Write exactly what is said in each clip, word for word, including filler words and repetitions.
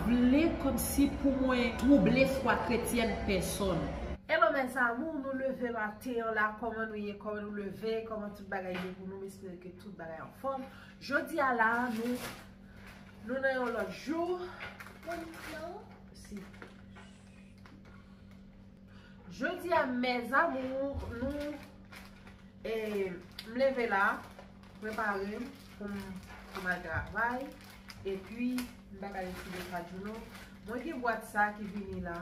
Vle kòmsi pou mwen twouble fwa kretyèn pèsòn. Hello mes amours, nou leve maten an la, kòman nou ye, kòman nou leve, kòman tout bagay ye pou nou, m espere ke tout bagay anfòm. Jodi a la, nou, nou nan yon lòt jou. Si. Jodi a, mes amours, nou, e, m leve la, prepare m pou m, pou m al travay. Epi, m pa ka deside pa di w non. Mwen gen bwat sa ki vini la.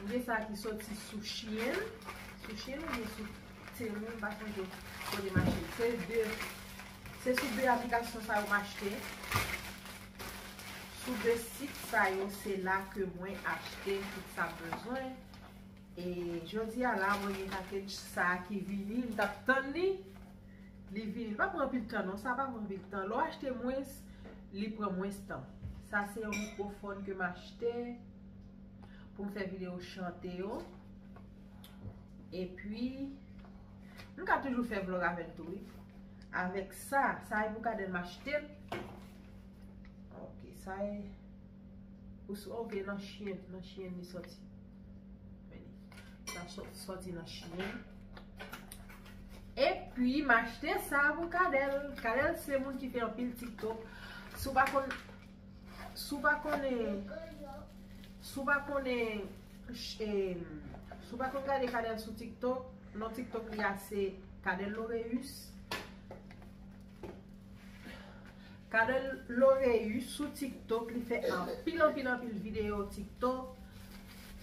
M gen sa ki soti sou Shein. Sou Shein oubyen sou Temu, m pa sonje kote m achte l. Se de, se sou de aplikasyon sa yo m achte. Sou de sit sa yo, se la ke mwen achte tout sa m bezwen. E jodi a la, mwen gen package sa ki vini, m t ap tann li. Li vini, li pa pran anpil tan non, sa pa pran anpil tan. Lè w achte mwens, li pran mwens tan. Sa se yon mikwofòn ke m achte pou m fè videyo chante yo. Epi, m ka toujou fè vlog avè l tou, wi. Avèk sa, sa e pou kadèl m achte l. Ok, sa e, ou s-, ok, nan Shein, nan Shein li sòti. Men li, sa sò-, sòti nan Shein. Epi, m achte sa pou Kadèl. Kadèl se moun ki fè anpil TikTok. Si w pa konn, si w pa konnen, si w pa konnen, ch-, em, si w pa konn gade Kadèl sou TikTok, non TikTok li a se Kadèl Loreus. Kadèl Loreus sou TikTok, li fè anpil, anpil, anpil videyo TikTok.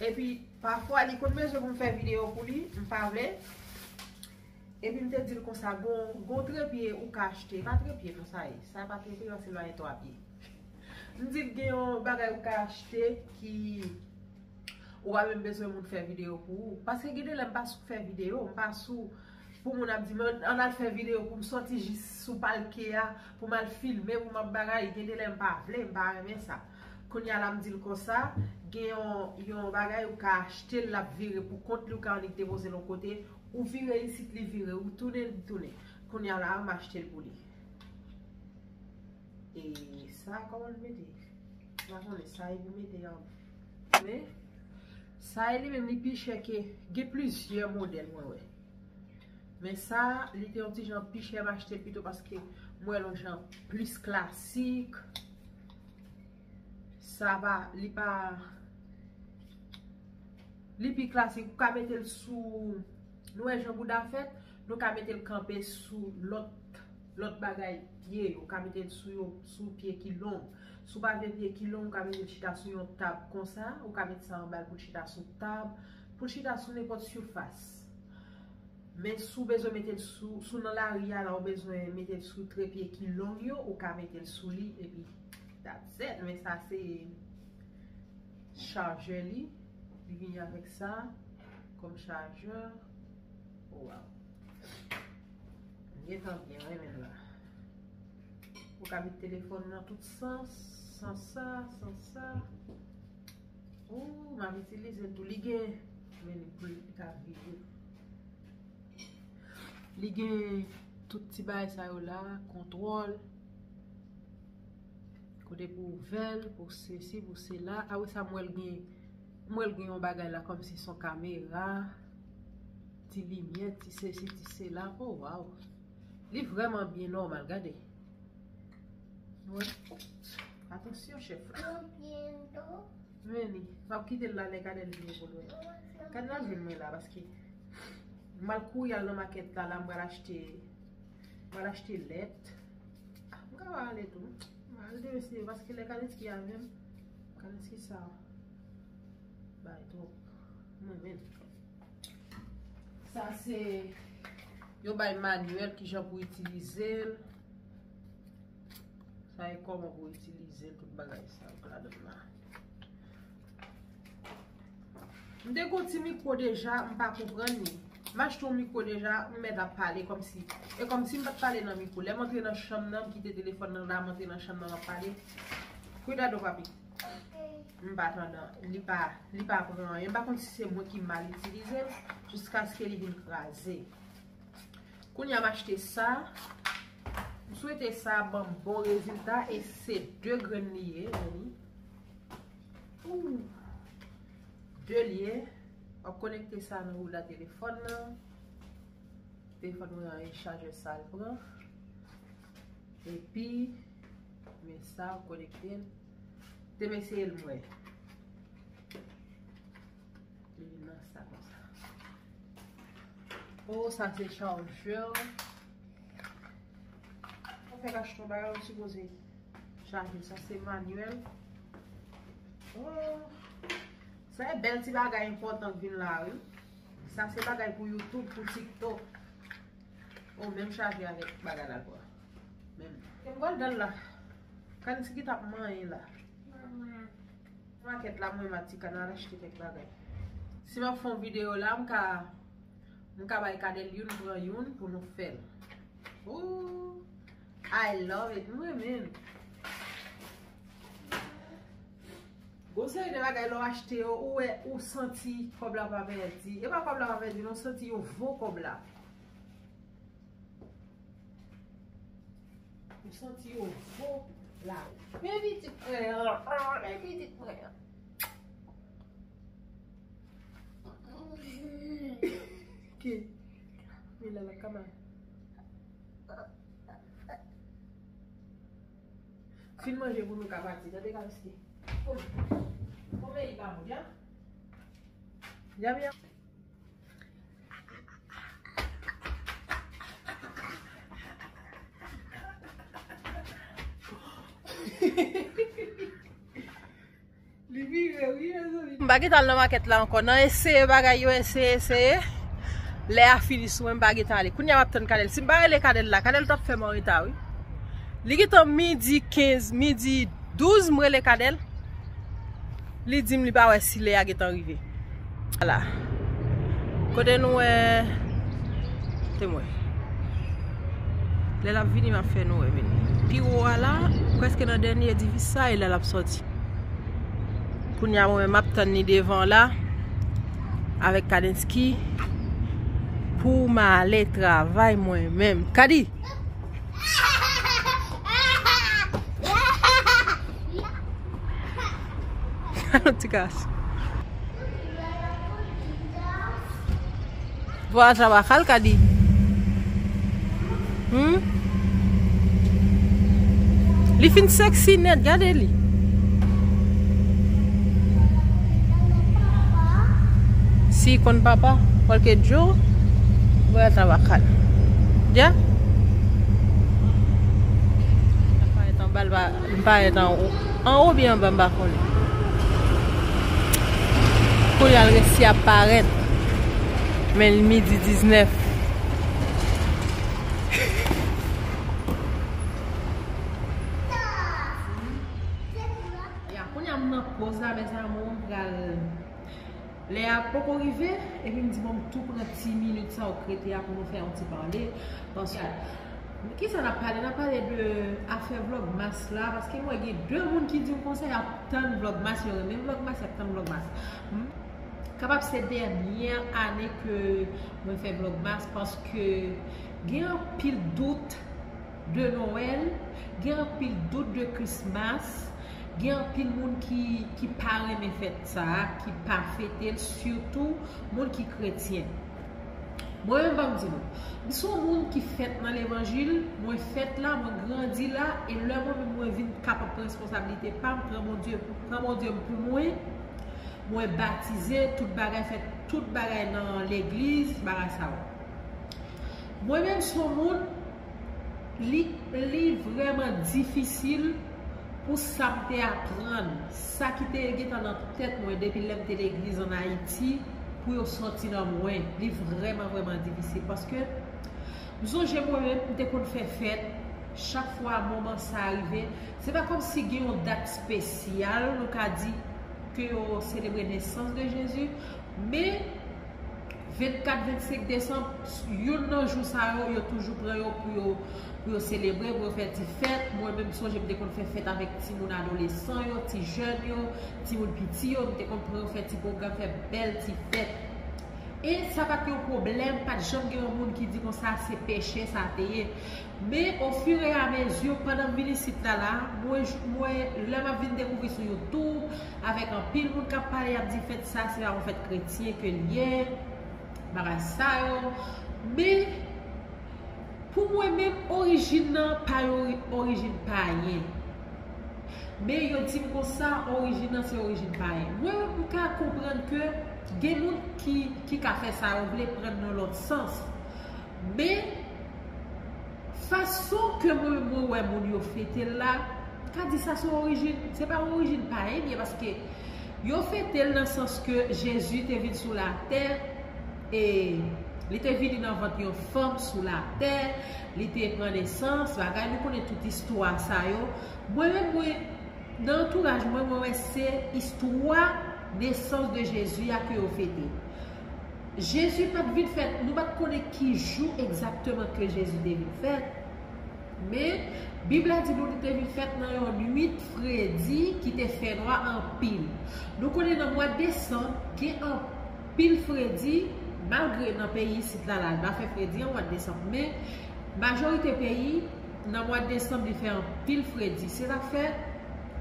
Epi, pafwa, li konn bezwen pou m fè videyo pou li, m pa vle. Epi, m te di l konsa, gon, gon trepye ou ka achte. Pa trepye, non, sa ye. Sa pa trepye, non, se lwayen twa pye. M di l gen yon bagay ou ka achte ki ou pa menm bezwen moun fè videyo pou ou. Paske gen de lè m pa sou fè videyo, m pa sou pou moun ap di m, ann al fè videyo pou m sòti jis sou palke a, pou m al filme, pou m ap bagay. Gen de lè m pa vle, m pa renmen sa. Kounye a la m di l konsa, gen yon, yon bagay ou ka achte l, l ap vire pou kont li, ou ka annik depoze l yon kote, ou vire isit, li vire, ou tounen, li tounen. Kounye a la m achte l pou li. E sa, kòman l mete? M pa konnen sa e pou mete an. Men, sa e li menm, li pi chè ke, gen plizyè modèl mwen wè. Men sa, li te yon ti jan pi chè, m achte l pito paske m wè l yon jan plis klasik. Sa pa, li pa, li pi klasik. Ou ka mete l sou, nou wè jan bouda fèt, nou ka mete l kanpe sou lòt, lòt bagay pye yo. Ou ka mete l sou yo, sou pye ki long. Si w pa vle pye ki long, ou ka mete l chita sou yon tab konsa. Ou ka mete sa anba l pou l chita sou tab, pou l chita sou nenpòt sifas. Men si w bezwen mete l sou, si w nan lari a la, ou bezwen mete l sou trepye ki long yo, ou ka mete l sou li, epi that's it. Men sa se chajè li. Li vini avèk sa kòm chajè. Oh, wow. M gentan byen renmen l la. Ou ka met telefòn nan tout sans, sans sa, sans sa. Ou, m ap itilize l tou. Li gen, men li pou li ka vire. Li gen tout ti bagay sa yo la, kontwòl. Kote pou ouvè l, pou sesi, pou sela. Apre sa, m wè l gen, m wè l gen yon bagay la, kòmsi se yon kamera. Ti limyè, ti sesi, ti sela. Oh, wow. Li vrèman byen nòmal, gade. Wè. Atansyon, chèf la. Men li, m ap kite l la lè Kadèl vini pou l wè. Kadèl al jwenn mwen la, paske m al kouri al nan makèt la, la m pral achte, m pral achte lèt. Ah, m ka ale tou. M al demen si, paske lè Kalinski avè m, Kalinski sa bay twòp. Mwen menm. Sa se yon bay manyèl kijan pou itilize l. Sa e kòman pou itilize l, tout bagay sa yo k ladan l la. M te gon ti mikwo deja, m pa konprann li. M achte yon mikwo deja, m mèt ap pale kòmsi. E kòmsi m pa t pale nan mikwo. Lè m antre nan chanm nan, m kite telefòn nan la, m antre nan chanm nan, m ap pale. Cuidado, papi. M pa tandan, li pa, li pa pran anyen. M pa konn si se mwen ki mal itilize l, jiskaske li vin kraze. Kounye a m achte sa. M Swete sa ban m bon rezilta e se de grenn li ye, mezanmi. Ou. De li ye. W ap konekte sa nan wouda telefòn nan. Telefòn mwen an, e chajè sa l pran. Epi, men sa, w konekte l. Te m eseye l mwen. Li vin nan sa konsa. Oh, sa se chajè. Ou fèk achte yon bagay, ou sipoze chaje. Sa se manyèl. Oh. Sa e bèl ti bagay enpòtan k vin la, wi. Sa se bagay pou YouTube, pou TikTok. Ou menm chaje avèk bagay la, kwa. Menm. E m pral dan la. Kansi ki t ap manyen la. Makèt la, mwen, Matika, n al achte kèk bagay. Si m ap fè yon videyo la, m ka, m ka bay Kadèl youn, pran youn pou nou fè l. Ooh, I love it. Mwen menm. Gon seri de bagay lè w achte yo, ou wè, ou santi kòb la pa pèdi. E pa kòb la pa pèdi, non, ou santi yo vo kòb la. Ou santi yo vo la. Men pitit mwen an, ah, men pitit mwen an. Ki? Mila la kama. Fin manje pou nou ka pati, tande Kaliski. Kòm, kòm e pa bon, ya? Ya, ya. Li vire, wi, mezanmi. M pa gentan al nan makèt la ankò. Nan eseye bagay yo, eseye, eseye. Lè a fini sou mwen, m pa gentan ale. Kounye a m ap tann Kadèl. Si m pa rele Kadèl la, Kadèl t ap fè m anreta, wi. Li gentan midi kenz, midi douz, m rele Kadèl. Li di m li pa wè si lè a gentan rive. Ala. Kote nou wè, te mwen. Lè l ap vini, m ap fè nou wè, men. Pi wo a la, prèske nan dènye edifis sa, e la l ap sòti. Kounye a, mwen menm, m ap tann li devan la, avèk Kadenski, pou m ale travay mwen menm. Kadi! Ti kas. Vwa travay, Kadi. Hmm? Li fin sexy nèt, gade li. Si konn papa, kwalke jou, vwa travay. Ya? Li parèt anba, li parèt anwo. Anwo byen anba, m pa konnen. Kounye a l resi ap parèt. Men l midi diznèf. Ya, kounye a m nan poz la, mes amours, m pral Lè a poko rive, epi m di, bon, m tou pran ti minit sa yo k rete a pou nou fè yon ti pale. Paske, kisa n ap pale? N ap pale de afè Vlogmas la, paske m wè gen de moun ki di m konsa, y ap tann Vlogmas, yo renmen Vlogmas, y ap tann Vlogmas. M kapab se dènye ane ke mwen fè Vlogmas, paske gen anpil dout de Nwèl, gen anpil dout de Christmas, gen anpil moun ki, ki pa renmen fèt sa a, ki pa fete l, sitou moun ki kretyen. Mwen menm, ban m di nou, m se yon moun ki fèt nan levanjil, mwen fèt la, mwen grandi la, e lè mwen menm mwen vin kapab pran responsablite pa m, pran Bondye, pran Bondye m pou mwen, mwen batize, tout bagay fèt, tout bagay nan legliz, bagay sa yo. Mwen menm se yon moun, li, li vrèman difisil pou sa m te aprann, sa ki te gentan nan tèt mwen depi lè m te legliz ann Ayiti, pou yo sòti nan mwen. Li vrèman, vrèman difisil paske m sonje mwen menm, m te konn fè fèt, chak fwa moman sa a rive, se pa kòmsi gen yon dat espesyal, nou ka di, ke yo selebre nesans de Jezi, men vennkat, vennsenk desanm, youn nan jou sa yo, yo toujou pran yo pou yo, pou yo selebre, pou yo fè ti fèt. Mwen menm, m sonje m te konn fè fèt avèk timoun adolesan yo, ti jèn yo, timoun piti yo, m te konn pran yo fè ti pwogram, fè bèl ti fèt. E sa pa t yon pwoblèm, pa t janm gen yon moun ki di konsa se peche sa te ye. Men ofiramezi, pandan m vin isit la, la, mwen, mwen, lè m ap vin dekouvri sou YouTube, avèk anpil moun k ap pale, y ap di fèt sa, se pa yon fèt kretyen ke l ye, bagay sa yo. Men, pou mwen menm, orijin nan pa yon orijin payen. Men yo di m konsa, orijin nan se orijin payen. Mwen, m ka konprann ke gen moun ki, ki ka fè sa yo vle, pran nan lòt sans. Men, fason ke mwen, mwen wè moun yo fete l la, m ka di sa se orijin, se pa orijin payen li ye, paske yo fete l nan sans ke Jezi te vin sou latè, e li te vini nan vant yon fanm sou latè, li te pran nesans, bagay, nou konnen tout istwa sa yo. Mwen menm, mwen, nan antouraj mwen, mwen wè se istwa nesans de Jezi a ke yo fete. Jezi pa t vin fèt, nou pa t konnen ki jou egzakteman ke Jezi te vin fèt. Men, Bib la di nou li te vin fèt nan yon nuit fredi ki te fè nwa anpil. Nou konnen nan mwa desanm, gen anpil fredi, malgre nan peyi isit la, la, l pa fè fredi an mwa desanm, men majorite peyi, nan mwa desanm, li fè anpil fredi. Se sa k fè,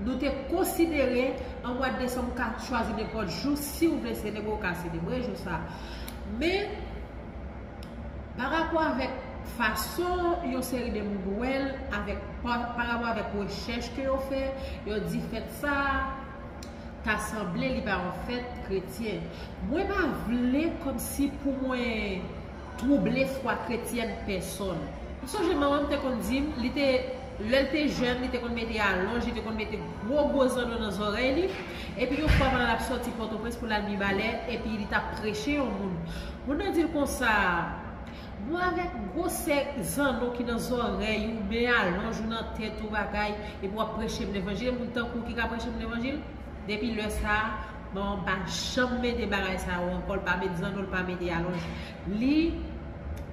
nou te konsidere an mwa desanm, ou ka chwazi nenpòt jou, si w vle selebre, ou ka selebre jou sa. Men, pa rapò avèk fason yon seri de moun wè l, avèk, pa, pa rapò avèk rechèch ke yo fè, yo di fèt sa ta sanble li pa yon fèt kretyen. Mwen pa vle kòmsi pou mwen twouble fwa kretyèn pèsòn. M sonje manman m te konn di m, li te, lè l te jèn, li te konn mete alonj, li te konn mete gwo gwo zanno nan zòrèy li. Epi yon fwa pandan l ap sòti Pòtoprens pou l al Mibalè, epi li t ap preche yon moun. Moun nan di l konsa, bon, avèk gwosè zanno ki nan zòrèy ou, men alonj ou nan tèt ou, bagay, epi w ap preche m levanjil, moun tankou w ki ka preche m levanjil? Depi lè sa a, manman m pa janm mete bagay sa yo ankò, l pa met zanno, l pa mete alonj. Li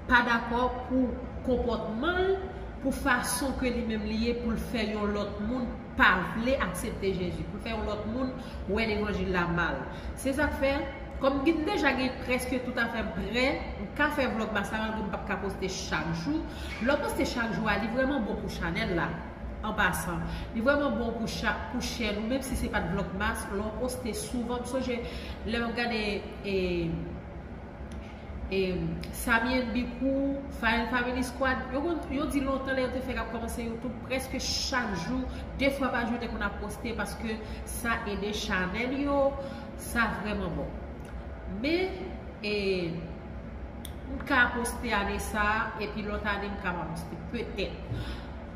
pa dakò pou konpòtman l, pou fason ke li menm li ye, pou l fè yon lòt moun pa vle aksepte Jezi, pou l fè yon lòt moun wè levanjil la mal. Se sa k fè, kòm m deja gen prèske tout afè m prè, m ka fè Vlogmas la, malgre m p ap ka poste chak jou. Lè w poste chak jou a, li vrèman bon pou chanèl la. An pasan, li vrèman bon pou cha-, pou chèn ou, menm si se pa t Vlogmas, lè w poste souvan. M sonje lè m ap gade, e, e, Samy and Bikou, Fire and Family Squad, yo konn, yo di lontan lè yo te fèk ap kòmanse YouTube, prèske chak jou, de fwa pa jou, yo te konn ap poste paske sa ede chanèl yo, sa vrèman bon. Men, e, m ka poste ane sa a, epi lòt ane m ka pa poste, petèt.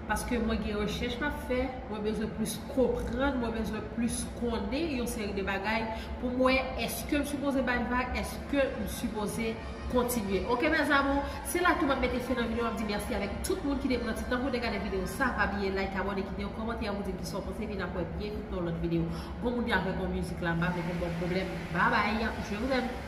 Paske mwen gen rechèch m ap fè, mwen bezwen plis konprann, mwen bezwen plis konnen yon seri de bagay pou m wè èske m sipoze bay vag, èske m sipoze kontinye. Oke, mes amours, se la tou m ap mete fen nan videyo, m ap di mèsi avèk tout moun ki te pran ti tan pou te gade videyo sa. Pa bliye like, abòne, kite yon kòmantè pou di m kisa w panse, epi n ap wè byen vit nan yon lòt videyo. Gon moun ki avèk yon mizik la, m pa vle pou m ba w pwoblèm. Babay, je vous aime.